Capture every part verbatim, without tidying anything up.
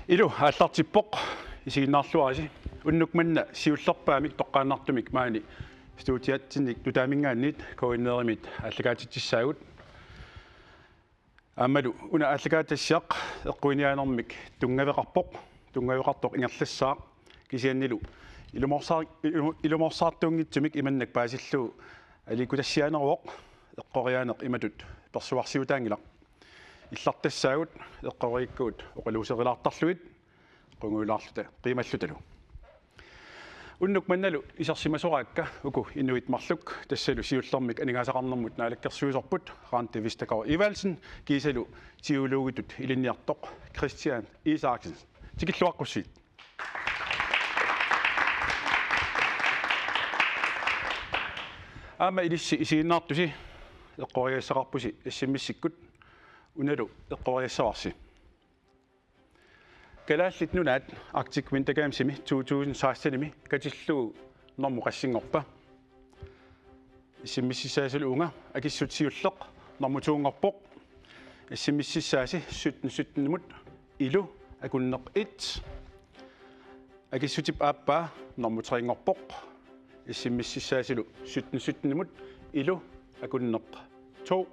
Ilu aallartippoq, isiginnaarluarisi. Unnuk manna siullerpaamik toqqaannartumik maani studiatsinnik nutaaminngaanniit K N R-imit aallakaatitsissaagut. Aammalu una aallakaatitassiaq eqquiniaanermik tunngaveqarpoq, tunngaveqartoq ingerlassaaq, kisiannili ilumoorsaa-, ilu-, ilumoorsaartuunngitsumik imannak paasillugu aliikkutassiaaneruvoq, eqqoriaaneq imatut persuarsiutaanngilaq. Illartassaagut eqqoriikkagut oqaluuserilaartarlugit, qungujulaarluta qiimallutalu. Unnuk mannalu isersimasoraakka uku inuit marluk, tassalu siullermik aningaasaqarnermut naalakkersuisorput Randi Vestergaard Evaldsen kiisalu teologitut ilinniartoq Kristian Isaksen. Tikilluaqqussigit. Aamma ilissi isiginnaartusi eqqoriassaqarpusi S M S-ikkut, unalu eqqoriassavarsi. Kalaallit Nunaat Arctic Winter Gamesimi to tusind sekstenimi katillugu normu qassinngorpa? S M S-issaasilu uunga, akissut siulleq normu to-nngorpoq. S M S-issaasi sytten sytten-imut, ilu akunneq et. Akissutip aappaa normu tre-nngorpoq. S M S-issaasilu sytten sytten-imut, ilu akunneq to.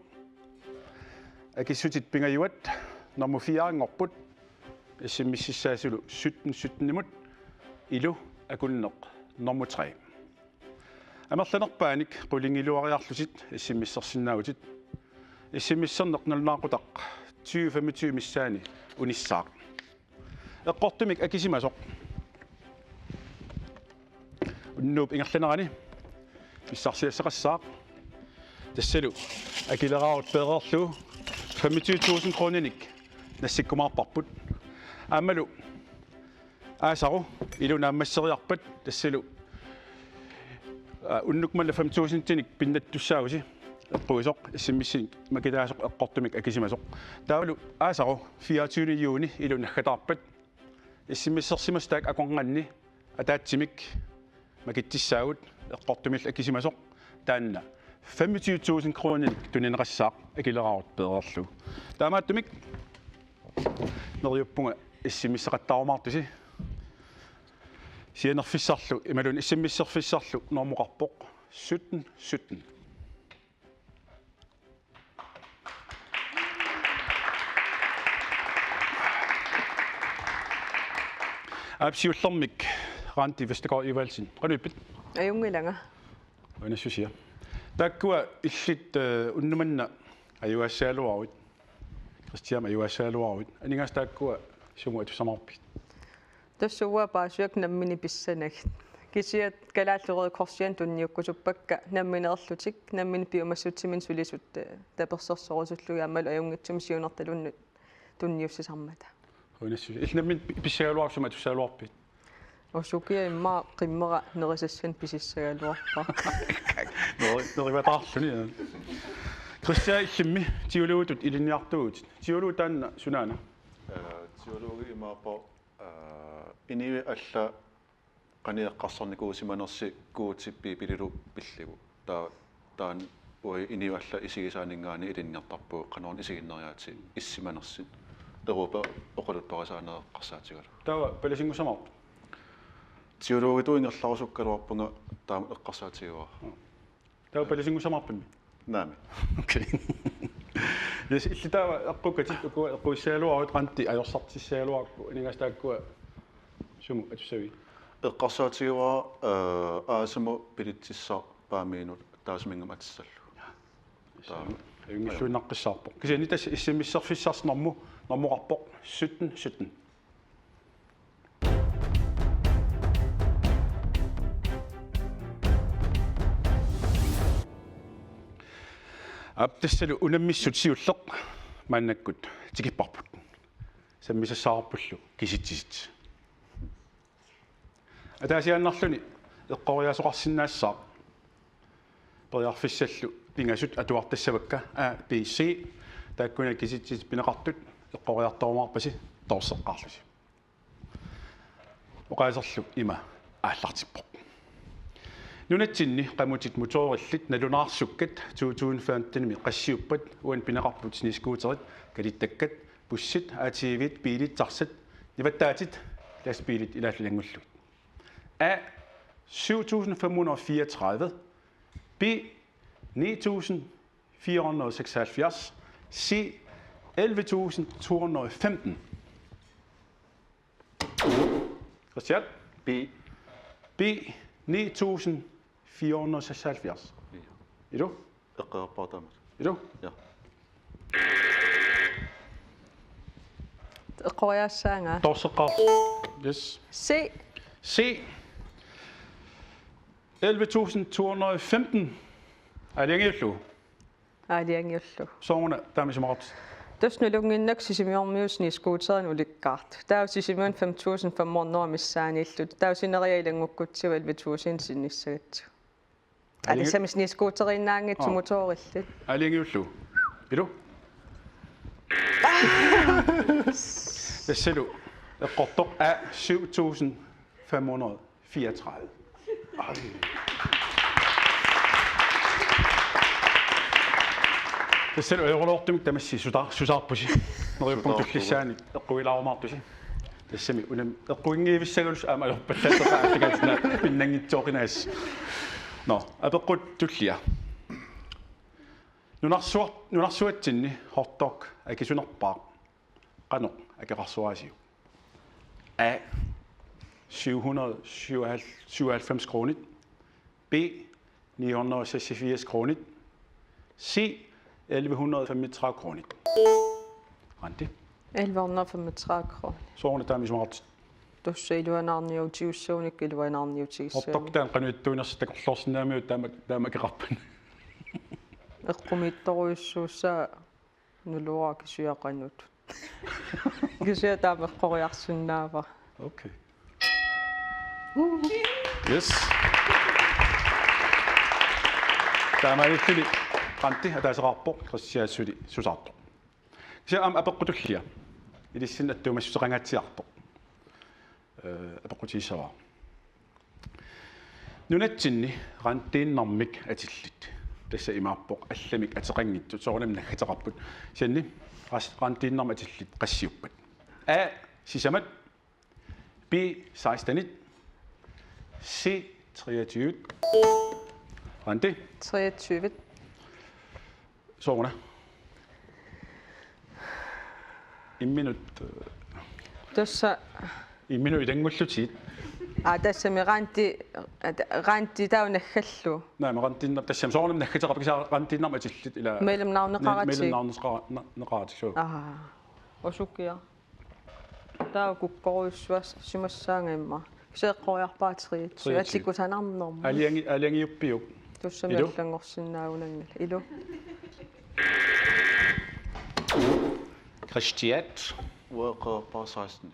Akissutit pingajuat normu fire-nngorput. S M S-issaasilu sytten sytten-imut, ilu akunneq normu tre. Amerlanerpaanik qulingiluariarlutit S M S-ersinnaavutit. S M S-erneq nalunaaqutaq tyve femogtyve missaani unissaaq. Eqqortumik akisimasoq unnuup ingerlanerani pissarsiassaqassaaq. Tassalu akileraarut peereerlugu femogtyve tusind kroninik nassikkumaarparput. Aammalu aasaru ilu naammasseriarpat tassalu, aa, unnuk manna fem tusindinik pinnattussaavusi eqquisoq S M S-inik makitaasoq eqqortumik akisimasoq. Taavalu aasaru fireogtyvende juni ilu naggataarpat S M S-ersimasut taakku akornanni ataatsimik makitsissaagut eqqortumillu akisimasoq, taanna femogtyve tusind kroninik tunineqassaaq akileraarut peereerlugu. Taamaattumik neriuppunga S M S-eqattaarumaartusi. Sianerfissarlu imaluunniit S M S-erfissarlu normu oqarpoq sytten sytten. Aap, siullermik Randi Vestergaard Evaldsen. Qanoq ippit? Ajunngilanga. Uanassusia. Taakkua illit, eh, unnuk manna ajugaassagaluaruit. Kristian, ajugaassagaluaruit. Aningaasat taakkua sumut atussamaarpigit? Tassa uanga paasivat nammineq pissanagit. Kisianni Kalaallit Røde Korsianut tunniukkusuppakka nammineerlutik, nammineq piumassutsiminnik sulisut, eh, tapersersorusullugit aammalu ajunngitsumik siunertalunnut tunniussisarmata. Uanassusia. Illit nammineq pi-, pissagaluaruit sumut atussagaluarpigit? Uanga ukiaq immaqa qimmera nerisassanik pisissagaluarpara. Neri-, nerivataarluni, ja. Kristian, illimmi teologitut ilinniartuuvutit. Teologi taanna sunaana? Eh, teologi imaappoq, eh, inuit allat qanoq eqqarsarnikuusimanersut Guutip Biibililu pillugu. Taa-, taanna uagut inuit allat isigisaaninngaanniit ilinniartarpugut qanorluunniit isiginneriaatsit issimanersut. Europa oqaluttuarisaaneq eqqarsaatigalugu. Taava palasinngusamaarpit? Teologitut ingerlarusukkaluarpunga taama eqqarsaatigivara. Mm. Taava palasinngusamaarpimmi? Naamik. Okay. Yes, illit taava eqqukkatit, ukua eqquissagaluaruit, Randi ajorsartissagaluarukku, aningaasat taakkua sumut atussavigit? Eqqarsaatigivara, eh, aasamut bilitsissaq Paamiunut taassuminnga atissallugu. Taava. Ajunngilluinnaqqissaarpoq. Kisianni tassa S M S-erfissarsi normu, normu oqarpoq sytten sytten. Aap, tassalu unammissut siulleq maannakkut tikipparput. Sammisassaqarpullu kisitsisit. Ataasiaannarluni eqqoriaasoqarsinnaassaaq. Periarfissallu pingasut atuartassavakka A, B, C. Taakkuninnga kisitsisit pineqartut eqqoriartorumaarpasi toorseqqaarlusi. Oqaaserlu ima aallartippoq. Nunatsinni qamutit motorillit nalunaarsukkat to tusind femtenimi qassiuppat, uani pineqarput snescooterit, kalittakkat, bussit, A T V-t, biilit, taxat, Nivattaatit lastbiilit ilaallu ilanngullugit. A syv tusind fem hundrede og fireogtredive, B ni tusind fire hundrede og seksoghalvfjerds, C elleve tusind to hundrede og femten. Christian? B. B ni tusind fire hundrede og seksoghalvfjerds. Ja. Ilu? Eqqaarpaa taamak. Ilu? Ja. Eqqoriassaanga. Torseqqaar. Yes. C. C. Elleve tusind to hundrede og femten. Aalajangiullugu? Aalajangiullugu. Sooruna taama isumaqartoq? Tassa nalunngilaq Sisimiormiut snescooterit ulikkaartut. Taava Sisimiuni fem tusind fem hundrede missaaniillutik. Taava sineriak ilanngukkutsigu elleve tusind sinnissagatsigu. Aalajangi- Alissamis snescooteriinnaanngitsoq. Aa. Motorillit. Aalajangiullugu? Ilu? Tassalu eqqortoq A syv tusind fem hundrede fireogtredive. Tassalu ajorulortumik tamassi suta-, susaarpusi. Neriuppunga tullissaani eqquilaarumaartusi. Tassami unami eqquinngivissagalus aamma ajorpallaassaaq aallakaatitaat pinnanngitsooqinaassaaq. Nå, apeqqut tullia. Nunarsuar-, nunarsuatsinni hotdog akisunerpaaq qanoq akeqarsoraasiuk? A syv hundrede syvoghalvfems kronit, B ni hundrede og seksogfirs kronit, C elleve hundrede og femogtredive kronit. Randi? Elleve hundrede og femogtredive kroner. Sooruna taama isumaqartoq? Tassa iluanaarniutigissagunik iluanaarniutigissagunik. Hotdog taanna qanoq ittuunersoq takorloorsinnaamiuk taama, taama akeqarpat? Eqqumiitsorujussuussaaq. Nuluara kisiat qanoq. Kisiat taama eqqoriarsinnaavara. Okay. Yes. Taamaalilluni Randi ataaseqarpoq, Christian suli susaartoq. Kisianni aamma apeqqut tullia. Ilissinnut attuumassuteqangaatsiartoq. Eh, apeqqutigissavara. Nunatsinni randtiinnarmik atillit. Tassa imaappoq allamik ateqanngitsut, soorunami naggateqarput. Kisianni ras-, randtiinnarmik atillit qassiuppat? A sisamat, B sekstenit, C treogtyvet. Randi? Treogtyve. Sooruna? Imminut, eh, Tassa. Imminut ilanngullutit. Aa, tassami randi, randi taava naggallu. Naamik, randtiinnaq tassami soorunami naggateqarpoq, kisianni randtiinnarmik atillit ilaa. Mellemnavneqaratik. Mellemnavneqara-, na-, neqaratik, suu. Aa, usukia. Taava kukkorujussuussimassaanga immaqa. Kisianni eqqoriarpara treogtyve. Treogtyve. Atikkusanarnermut. Aalajangi-, aalajangiuppiuk? Tassami. Ilu? Allanngorsinnaagunanngilaq. Ilu? Christian. Uanga eqqoriarpara seksten.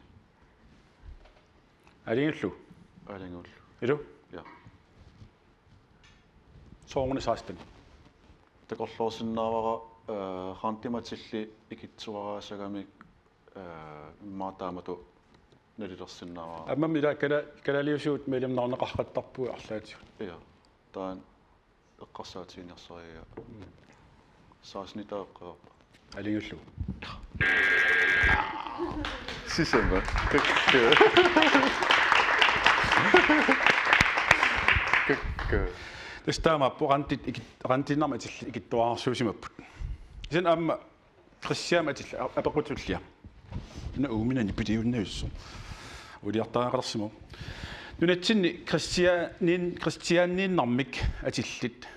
Aalajangiullugu? Aalajangiullugu. Ilu? Ja. Sooruna seksten? Takorloorsinnaavara, eh, randimik atillit ikittuaraasagamik, eh, immaqa taamatut nalilersinnaavara. Aammami ilaa kala-, kalaallisuut mellemnavneqartarpugut arlaatigut. Ja. Taanna eqqarsaatiginiarsariga. Mm. Seksten taava eqqoriarpara. Aalajangiullugu? Sisamat. Kakkaak. Kakkaak. Tassa taamaappoq randit ikit-, randtiinnarmik atillit ikittuararsuusimapput. Kisianni aamma Christianimik atillit, a-, apeqqut tullia. Una uuminani pitiunnavissaq. Uliartariaqalersimavoq. Nunatsinni Christianin-, Christianiinnarmik atillit.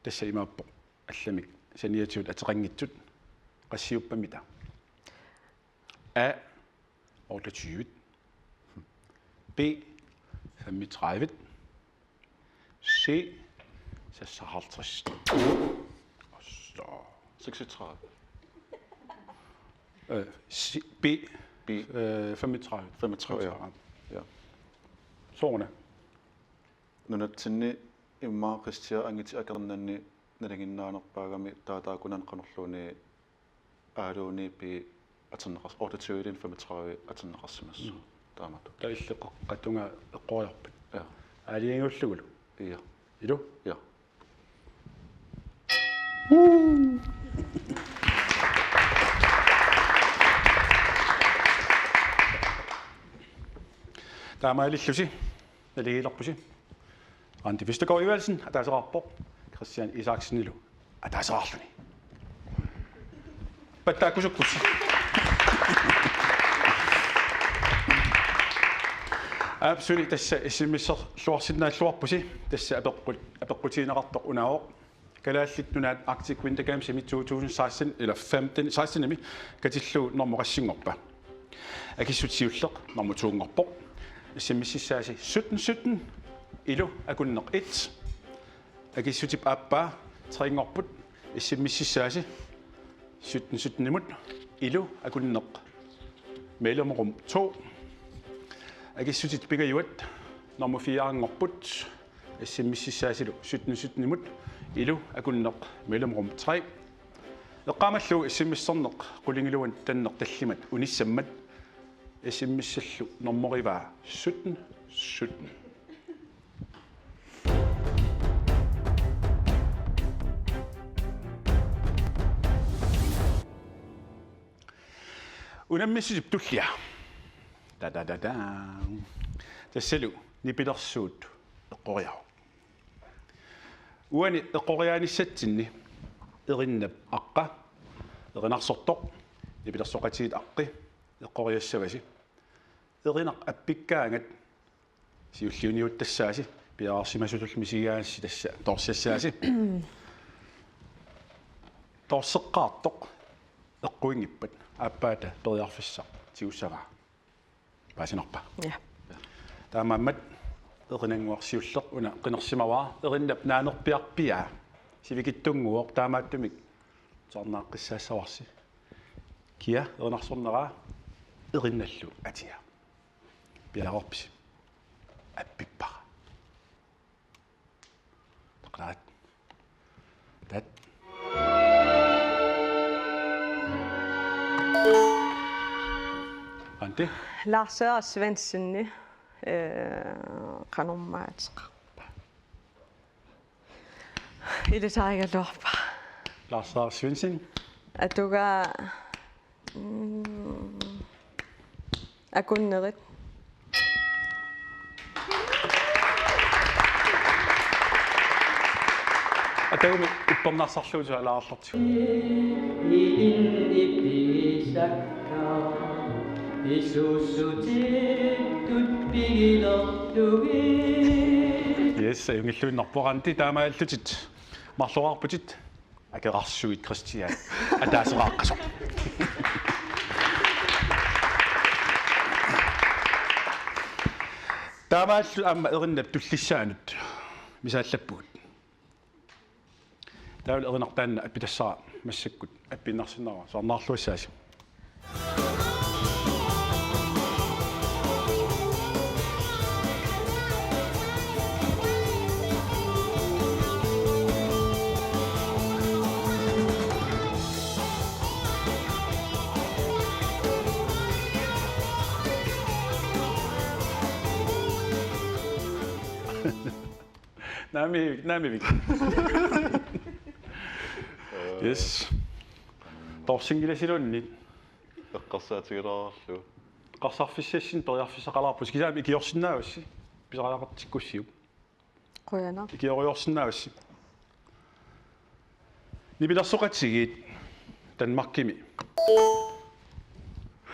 Tassa imaappoq allamik saniatigut ateqanngitsut. Qassiuppammita? A otteogtyve. B femogtredive. C seksoghalvtreds. Og så seksogtredive. Øh, C, B, B. Øh, femogtredive. Femogtredive, ja. Ja. Sooruna? Nunatsinni immaqa Christianip angutit akornanni nalinginnaanerpaagami taataakunani qanorluunniit A-luunniit B atorneqars-, otteogtyve-liini femogtredive atorneqarsimasoq. Mm. Taamatut. Taava illit qeqqata tungaa eqqoriarpat? Ja. Aalajangiullugulu? Ja. Ilu? Ja. Taamaalillusi naligiilerpusi. Randi Vestergaard Evaldsen ataaseqarpoq, Christian Isaksenilu ataaseqarluni. Pattaakkusukkussi. Aap, suli tassa S M S-erluarsinnaalluarpusi, tassa apeqqut-, apeqqutigineqartoq unaavoq. Kalaallit Nunaat Arctic Winter Games-imi to tusind seksten eller femten, seksten-imi katillugu normu qassinngorpa? Akissutit siulleq normu to-nngorpoq. S M S-issaasi sytten sytten, ilu akunneq et. Akissutip aappaa tre-nngorput, S M S-issaasi sytten sytten-imut, ilu akunneq mellemrum to. Akissutit pingajuat normu fire-nngorput, S M S-issaasilu sytten sytten-imut, ilu akunneq mellemrum tre. Eqqaamallugu S M S-erneq qulingiluanik tanneq tallimat unissammat, S M S-illu normorivaa sytten sytten. Unammissutip tullia. Da, da, da, da. Tassalu nipilersuut eqqoriaruk. Uani eqqoriaanissatsinni erinnap aqqa, erinarsortoq, nipilersoqatigiit aqqi, eqqoriassavasi. Erinaq appikkaangat siulliuniuttassaasi, piareersimasutullu misigigaangassi tassa toorsiassaasi. Toorseqqaartoq eqquinngippata aappaata periarfissaq tigussavaa. Paasinarpa? Ja. Taamaammat erinannguaq siulleq una qinersimavaa, erinnap naanerpiarpiaa sivikitsunnguuvoq, taamaattumik tusarnaaqqissaassavarsi. Kia erinarsorneraa, erinnallu atia. Piareerpisi? Appippara. Taqlaat. Tat. Antti? Lars Sverre Svendsen, eh, qanormaateqarpa? Ilisarigaluarpara. Lars Sverre Svendsen. Atuga, mm, akunnerit. Atagumi uppernarsarlugu suaalaarlartigu. Yes, ajunngilluinnarpoq. Antti, taamaalillutit marloraarputit. Akerarsuit Christian ataaseqaaqqasoq. Taamaallu aamma erinnap tullissaanut misaallappugut. Taavalu erinartaanna appitassara massakkut appiinnarsinnaavara, suarnaarluassaasi. Naamivik, naamivik. Yes. Toorsinngilasiluunniit. Eqqarsaatigilaarlugu. Eqqarsarfissassinnik periarfissaqalaarpusi, kisianni ikiorsinnaavassi. Pisariaqartikkussiuk. Qujanaq. Ikioriorsinnaavassi. Nipilersoqatigiit Danmarkimi.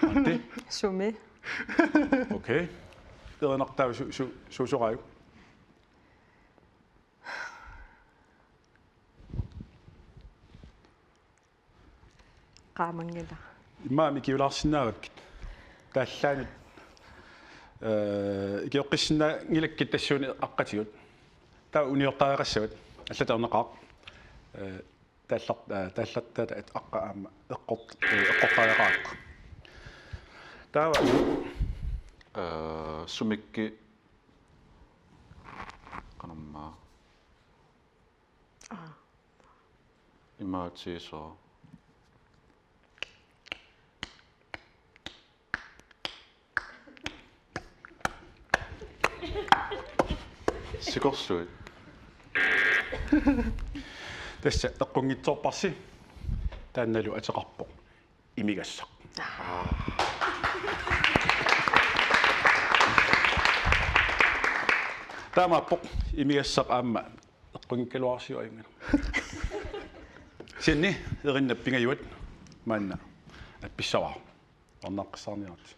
Antti? Sumi? Okay. Erinartaa su-, su-, suusoraajuk? Qaamanngilaq. Immaqa ikiulaarsinnaavakkit. Taallaanut, eh, ikioqqissinnaanngilakkit tassuuna aqqatigut. Taava uniortariaqassavat. Allatut atorneqaaq. Eh, taallar-, eh, taallartaata aqqa aamma eqqort-, eh, eqqortariaqarakku. Taava, eh, sumikki qanormaa. Aa. Imaatiisoq. Sikorsuit. Tassa eqqunngitsoorparsi, taannalu ateqarpoq imigassaq. Aa. Taamaappoq imigassaq aamma eqqunngikkaluarsiuk ajunngilaq. Kisianni erinnap pingajuat maanna appissavara. Ornaqqissaarniarti.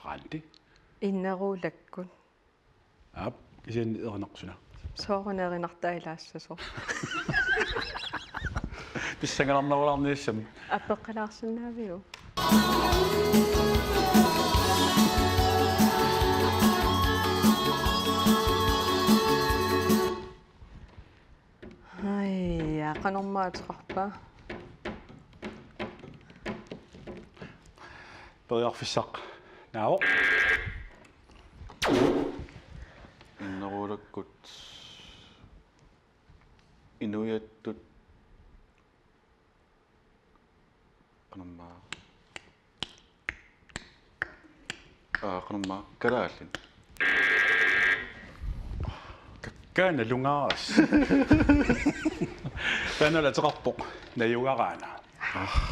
Randi. Inneruulakkut. Aap, kisianni erinarput suna? Sooruna erinartaa ilaassasoq. Pissanganarnerulaarniassammat. Apeqqalaarsinnaaviuk? Ai, ja, qanormaa ateqarpa? Periarfissaq naavoq. Inneruulakkut. Inuiattut. Qanormaa. Aa, qanormaa. Kalaallit. Kakkaak nalungaaras. Taanna ateqarpoq najugaraana.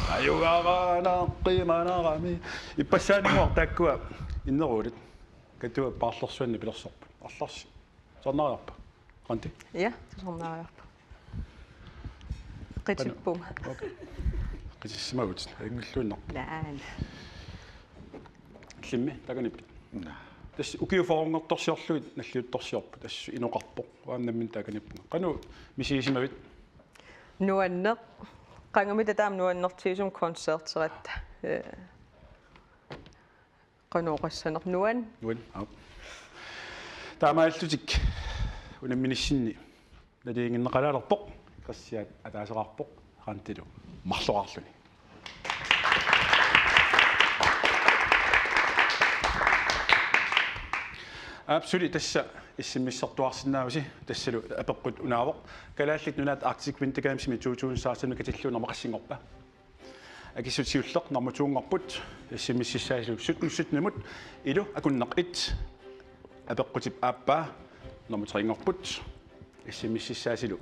Najugaraana qimanarami. Ippassaaninnguaq taakkua inneruulit. Katua paarlersuanni pilersorput. Arlarsi. Tusarnaariarpa? Randi? Ja, tusarnaariarpa. Qitippunga. Okay. Qitissimavit. Ajunngilluinnarpoq. Naan. Illimmi taakaniippit? Naa. Tassa ukiut fyrrenngortorsiorlugit nalliuttorsiorput. Tassa inoqarpoq. Uanga nammineq taakaniippunga. Qanoq misigisimavit? Nuanneq. Qangamita taama nuannertigisumik koncerteratta. Eh. Qanoq oqassaneq nuan. Nuan, aap. Taamaalillutik unamminissinni naligiinnarneqalaalerpoq, Kristian ataaseqarpoq, Randilu marloqarluni. Aap, suli tassa S M S-ertuarsinnaavusi, tassalu apeqqut unaavoq. Kalaallit Nunaat Arctic Winter Gamesimi to tusind seksten katillugu nummer qassinngorpa? Akissutit siulleq nummer to-nngorput, S M S-issaasilu sytten sytten-imut, ilu akunneq et, apeqqutip aappaa nummer tre-nngorput, S M S-issaasilu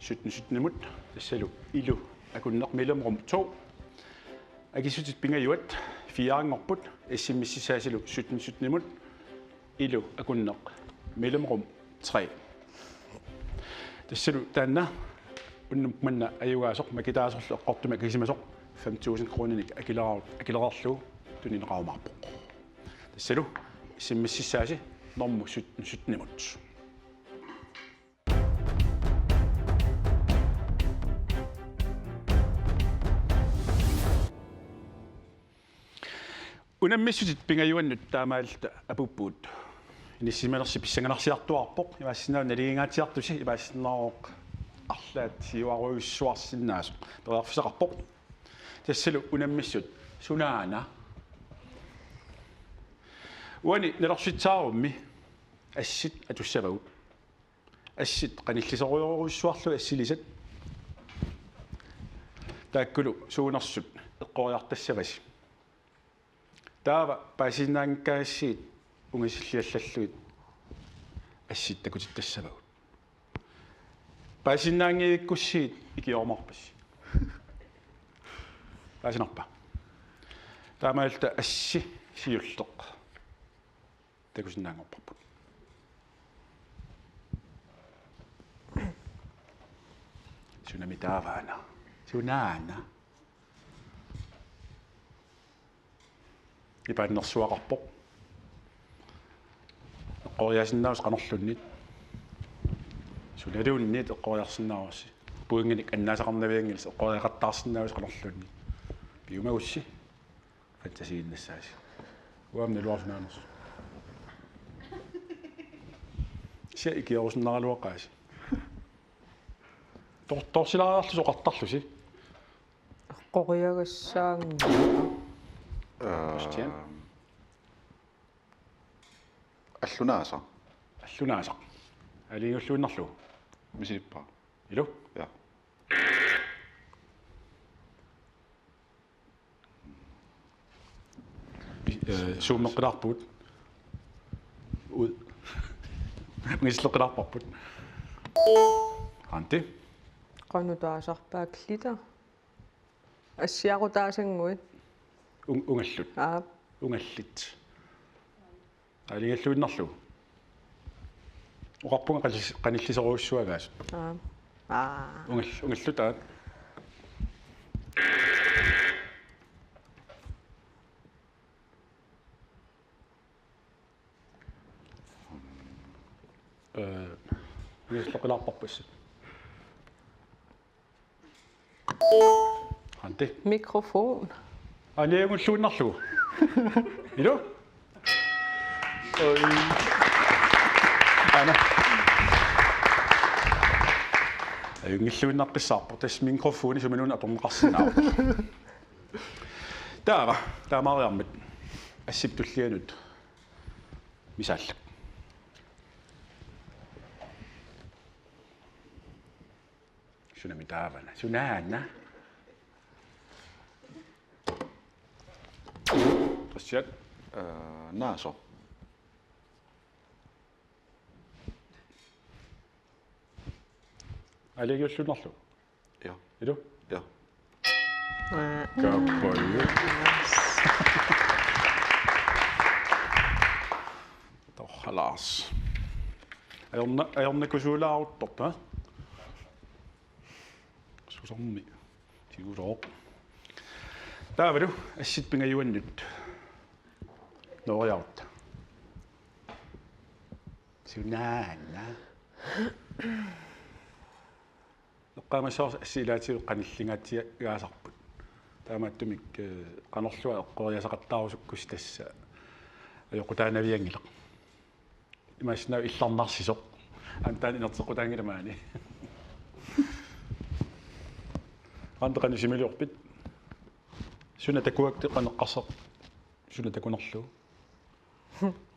sytten sytten-imut, tassalu ilu akunneq mellemrum to. Akissutit pingajuat fire-nngorput, S M S-issaasilu sytten sytten-imut, ilu akunneq mellemrum tre. Tassalu taanna unnuk manna ajugaasoq makitaasorlu eqqortumik akisimasoq fem tusind kroninik akileraar-, akilereerlugu tunineqarumaarpoq. Tassalu S M S-issaasi normu sytten sytten-imut. Unammissutit pingajuannut taamaalilluta apuuppugut. Inissisimanersi pissanganarsiartuaarpoq, imaassinnaavoq naligiingaatsiartusi, imaassinnaavoq arlaat siuarujussuarsinnaasoq. Periarfissaqarpoq. Tassalu unammissut sunaana? Uani nalorsitsaarummi assit atussavagut. Assit qanillisorujorujussuarlugit assilisat. Taakkulu suunersut eqqoriartassavasi. Taava paasisinnaanngikkaangassigit ungasilliallallugit assit takutittassavagut. Paasisinnaanngikkussigit ikiorumaarpassi. Paasinarpa? Taamaalilluta assi siulleq takusinnaanngorparput. Sunami taavaana? Sunaana? Ipaannersuaqarpoq. Eqqoriaasinnaavusi qanorluunniit? Sunaluunniit eqqoriarsinnaavusi? Pointinik annaasaqarnavianngilasi eqqoriaqattaarsinnaavusi qanorluunniit? Piumagussi. Fantasiinnassaasi. Uanga naluara sunaanersoq. Sia ikiorusunnaraluaqaasi. Tor-, torsilaariarlusi oqartarlusi. Eqqoriagassaanga. Kristian? Allunaasaq. Allunaasaq. Aalajangiulluinnarlugu. Misilippara. Ilu? Ja. Eh, Zoomeqqilaarpugut. U-, ungasilleqqilaarparput. Randi. Qanoq taasarpaat glitter? Assiaqutaasannguit. Un-, ungallut. Aap. Ungallit. Aalajangiulluinnarlugu. Oqarpunga qanil-, qanillisorujussuagaasut. Aap. Aa. Ungal-, ungallut aat. Eh, ungasilleqqilaarparput assut. Randi. Mikrofon. Aalajangiulluinnarlugu. Ilu? Oj. Aana. Aalajangiulluinnaqqissaarpoq, tassa mikrofoni sumiluunniit atorneqarsinnaavoq. Taava, taamaariarmat. Assip tullianut. Misaallak. Sunami taavana. Sunaana. Qassiat. Eh, naasoq. Aalajangiulluinnarlugu. Ja. Ilu? Ja. Aa. Kaappayu. Torra Lars. Ajorna-, ajornakusuulaaruttorta. Susormi. Tigusooq. Taavalu assit pingajuannut. Nooriarutta. Sunaana. Eqqaamassavarsi assit ilaatigut qanillingaatsiaasarput. Taamaattumik, eh, qanorluunniit eqqoriasaqattaarusukkussi tassa ajoqutaanavianngilaq. Imaassinnaavoq illarnarsisoq. Aamma taanna inerteqqutaanngilaq maani. Randi, qanoq similiorpit? Suna takuakka qanoq eqqarsartoq? Suna takunerlugu.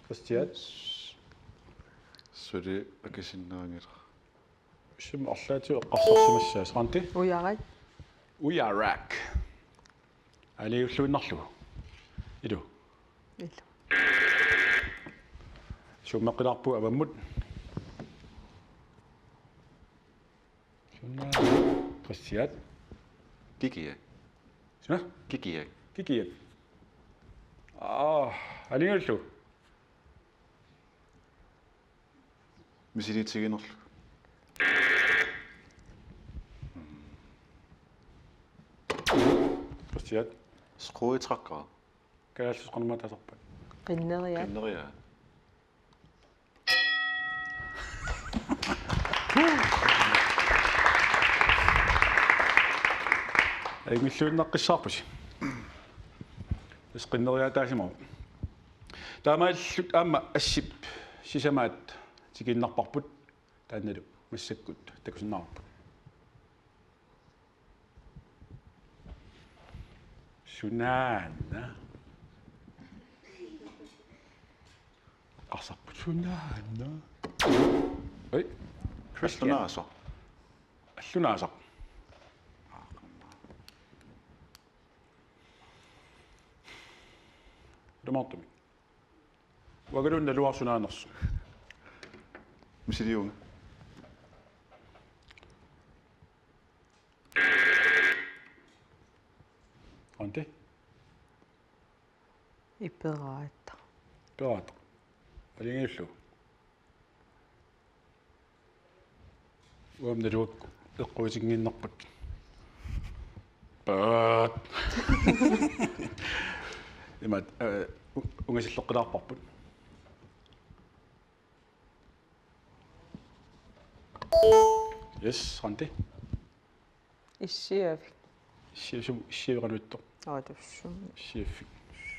Kristian. Suli akisinnaanngilaq. Sumi arlaatigut eqqarsarsimassaasi, Randi? Ujarak. Ujarak. Aalajangiulluinnarlugu. Ilu? Ilu. Zoomeqqilaarpugut avammut. Suna. Kristian. Kikiak. Suna? Kikiak. Kikiak. Aa, aalajangiullugu. Misiliitiginerlugu. Kristian. Skruetrækker. Kalaallisut qanormaa taasarpaat? Qinneriaat. Qinneriaat. Aalajangiulluinnaqqissaarpusi. Tassa qinneriaataasimavoq. Taamaalilluta aamma assip sisamaat tikiinnarparput, taannalu massakkut takusinnaavarput. Sunaana. Eqqarsarput sunaana. Oj. Kristian. Allunaasaq. Allunaasaq. Tamaattumik. Uangaluunniit naluara sunaanersoq. Misiliivunga. Ante? Iperaat. Iperaat. Aalajangiullugu. Uanga naluakku eqqumiinnarpakka. Paat. Imaat, eh, u-, ungasilleqqilaarparput. Yes, Randi. Issiavik. Issiavik, issiavik qanoq ittoq? Aa, tassami. Issiavik.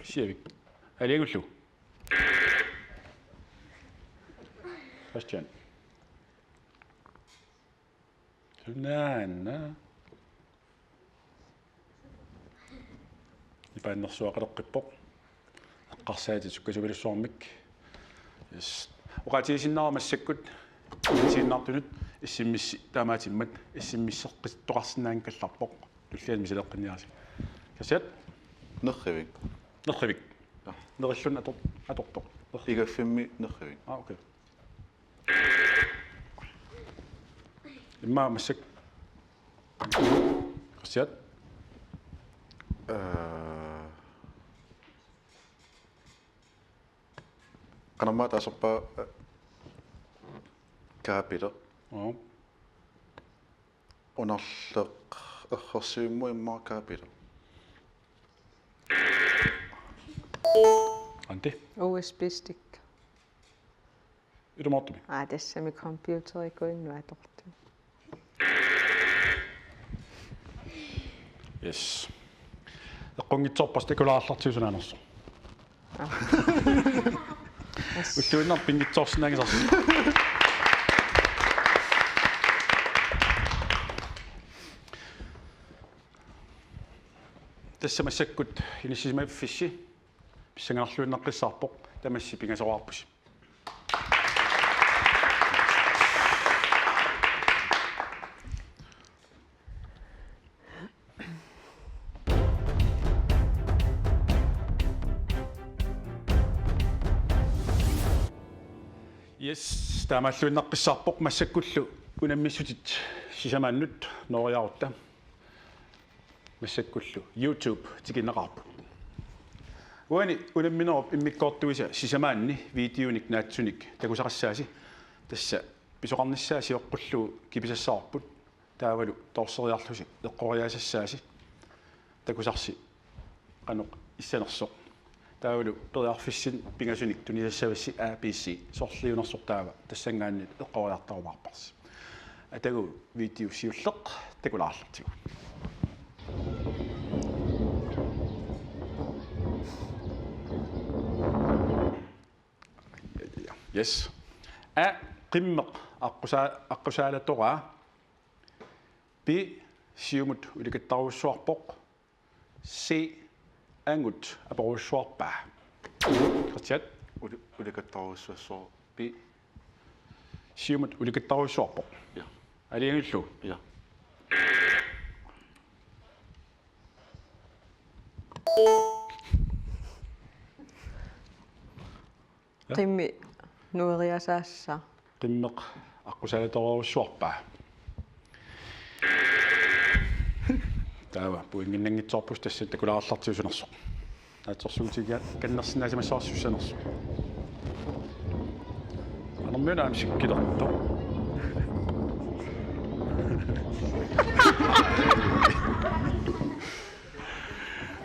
Issiavik. Aalajangiullugu. Christian. Sunaana. Ipaannersuaqaleqqippoq. Eqqarsaatit sukkasuupilussuarmik. Yes. Oqaatigisinnaavara massakkut. Isiginnaartunut S M S taamaattumik S M S-eqqittoqarsinnaanngikkallarpoq. Tulliani misileqqinniarisi. Kassiat? Nerrivik. Nerrivik. Nerillun ator-, atortoq. Igaffimmi nerrivik. Ah, okay. Immaqa massakkut. Qassiat. Eh, qanormaa taassuma, eh, kabel. Aa. Unarleq errorsivimmut immaqa kabel. Anti. U S B-stik. Ilumoortumik. Aa, tassami computerikuinnut atortut. Yes. Eqqunngitsoorpassi takulaarluartigu sunaanersoq. Aa. Yes. Ulluinnarni pinngitsoorsinnaanngisarsi. Tassa massakkut inissisimaffissi pissanganarluinnaqqissaarpoq, tamassi pingasoraarpusi. Yes, taamaalluinnaqqissaarpoq, massakkullu unammissutit sisamaannut nooriarutta. Massakkullu YouTube tikinneqarput. Uani unamminerup immikkoortuisa sisamaanni videonik naatsunik takusaqassaasi, tassa pisoqarnissaa sioqqullugu kipisassavarput, taavalu torseriarlusi eqqoriaasassaasi takusarsi qanoq issanersoq. Taavalu periarfissinnik pingasunik tunisassavassi A B C, sorliunersoq taava tassanngaanniit eqqoriartarumaarparsi. Atagu video siulleq takulaarluartigu. Yes. A, qimmeq aqqusaa-, aqqusaalatoraa. B, siumut ulikattarujussuarpoq. C, angut aporujussuarpaa. Kristian. Uli-, ulikattarujussuarpoq. B. Siumut ulikattarujussuarpoq. Ja. Aalajangiullugu? Ja. Ja. Qimmeq nueriasaassaaq. Qimmeq aqqusaalatoorujussuarpaa. Taava pointinnanngitsoorpusi tassa takulaarluartigu sunersoq. Naatsorsuutigigaanni kannersinnaasimassavarsi sussanersoq. Anermiuna aamma sikkilertoq.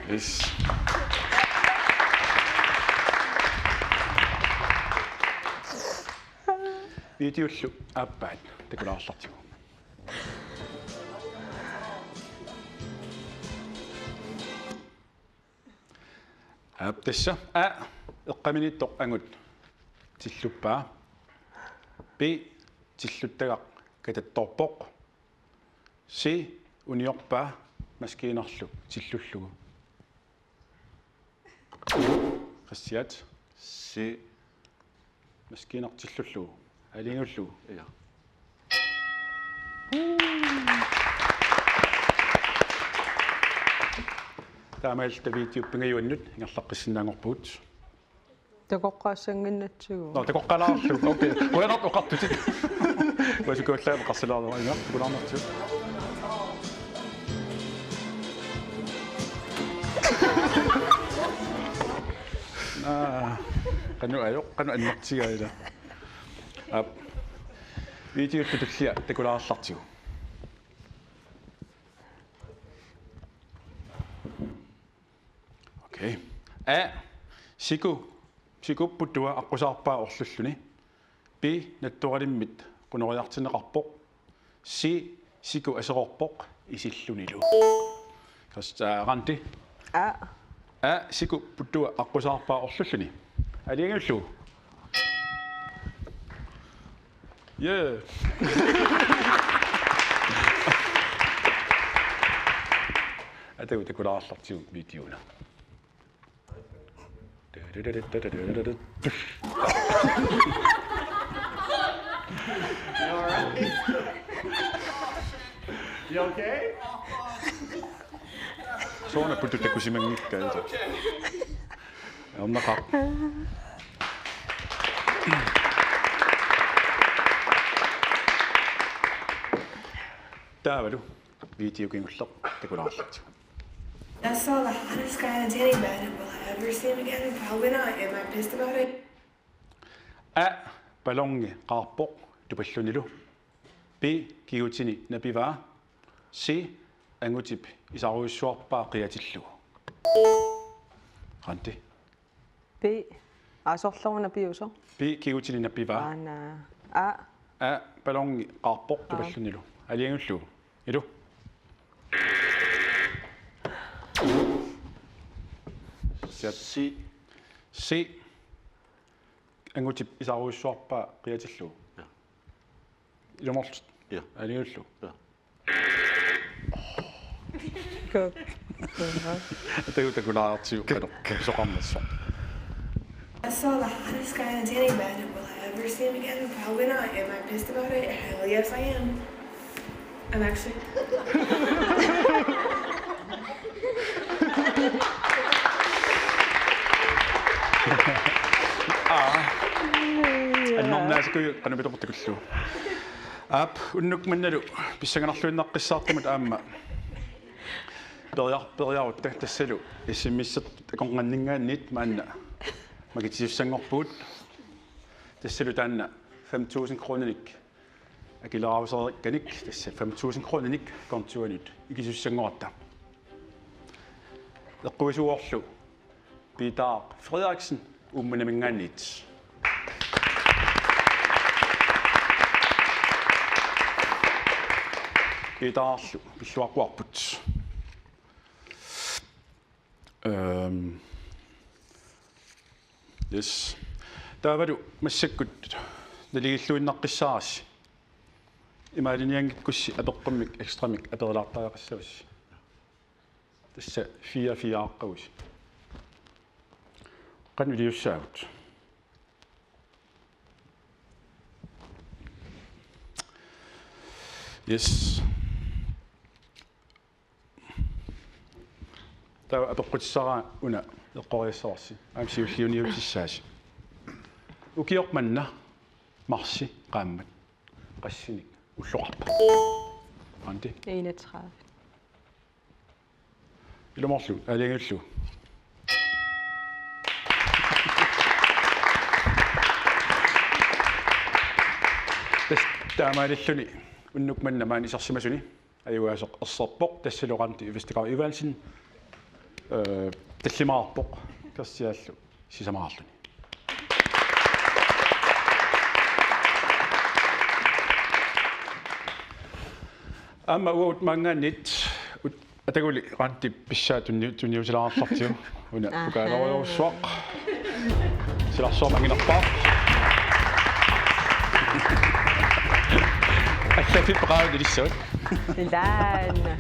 Yes. Videollu aappaat takulaarluartigu. Aap, tassa A, eqqaminiittoq angut tilluppaa. B, tilluttagaq katattoorpoq. C, uniorpaa maskiinarlu tillullugu. Kristian. C. Maskiinaq tillullugu. Aalajangiullugu. Ja. Taamaalilluta videop pingajuannut ingerlaqqissinnaanngorpugut. Takoqqaassannginnatsigu. Nå, takoqqalaarlugu. Okay. Qujanaq oqartutit. Uasukuullaat oqarsilaarlugu. Ima, takulaarnartigu. Naa, qanoq ajoq, qanoq annertigaa ila. Aap. Videollu tullia takulaarluartigu. Okay. A, siku, siku putua aqqusaarpaa orlulluni. B, nattoralimmit qunoriartinneqarpoq. C, siku aserorpoq isillunilu. Kas-, aa, Randi? A. A, siku putua aqqusaarpaa orlulluni. Aalajangiullugu. Yeah. Atagu takulaarluartigu videona. You all right? You okay? Sooruna putua takusimanngikkaa. Erneqaaq. Taavalu video kingulleq takulaarlugu. That's all the hottest guy on Danny Bad will I ever see him again. Probably not. Am I pissed about it? A, balloni qaarpoq tupallunilu. B, kigutini napivaa. C, angutip isarujussuarpaa qiatillugu. Randi. B, asorloruna piusoq. B, kigutini napivaa. Aana. A. A, balloni qaarpoq tupallunilu. Aalajangiullugu. Ilu. Siat. C. C. Angutip isarujussuarpaa qiatillugu. Ja. Ilumoorlutit. Ja. Aalajangiullugu. Ja. Kuk. Atagu takulaartigu qanoq soqarnersoq. I saw the hottest guy on Danny Bad. Will I ever see him again? Probably not. Am I pissed about it? Hell yes, I am. I'm actually. Aa. Annornaasikuju qanoq pitoqartakullu. Aap, unnuk mannalu pissanganarluinnaqqissaartumut aamma. Periar-, periarutta tassalu S M S-ertut akornanninngaanniit maanna makitisussanngorpugut. Tassalu taanna fem tusind kroninik akileraaruseriikkanik tassa fem tusind kroninik kontuanut ikisussanngorutta. Eqquisuuvorlu Peter Frederiksen Uummannaminngaanniit. Peterlu pilluaqquarput. Øhm. Yes. Taavalu massakkut naligiilluinnaqqissaarassi. Imaaliinianngikkussi apeqqummik ekstramik aperilaartariaqassavassi. Tassa fire fire-aaqqavusi. Qanoq iliussaagut? Yes. Taava apeqqutissaraa una eqqoriassavarsi. Aamma siulliuniutissaasi. Ukioq manna marsip qaammat qassinik ulloqarpa? Randi. Enogtredive. Ilumoorlugu, aalajangiullugu. Tassa taamaalilluni unnuk manna maani isersimasuni ajugaasoq erserpoq, tassalu Randi Vestergaard Evaldsen, øh, tallimaarpoq, Kristiallu sisamaarluni. Aamma uagut maanngaanniit ut-, ataguli Randip pissaa tunni-, tunniutilaartartigu. Una Aha. Pokaalorujussuaq. Silarsuarmi anginerpaaq. Allaffik peqaavit ilissavat. Ilaanna.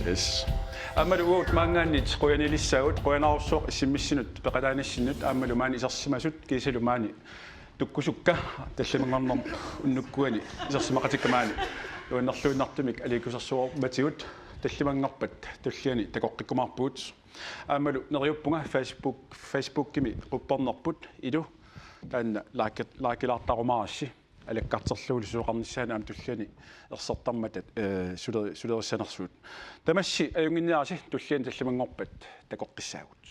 Yes. Aammalu uagut maanngaanniit qujanilissaagut, qujanarsuaq S M S-inut peqataanissinnut, aammalu maani isersimasut kiisalu maani tukkusukka tallimanngornermut unnukkuani isersimaqatikka maani. Nuannerluinnartumik aliikkusersuarmatigut tallimanngorpat tulliani takoqqikkumaarpugut. Aammalu neriuppunga Facebook, Facebookimi quppernerput ilu taanna like-, likelaartarumaarassi alakkarterlugulu susoqarnissaanut aamma tulliani ersertarmata, øh, suleri-, sulerissanersugut. Tamassi ajunnginniarisi, tulliani tallimanngorpat takoqqissaagut.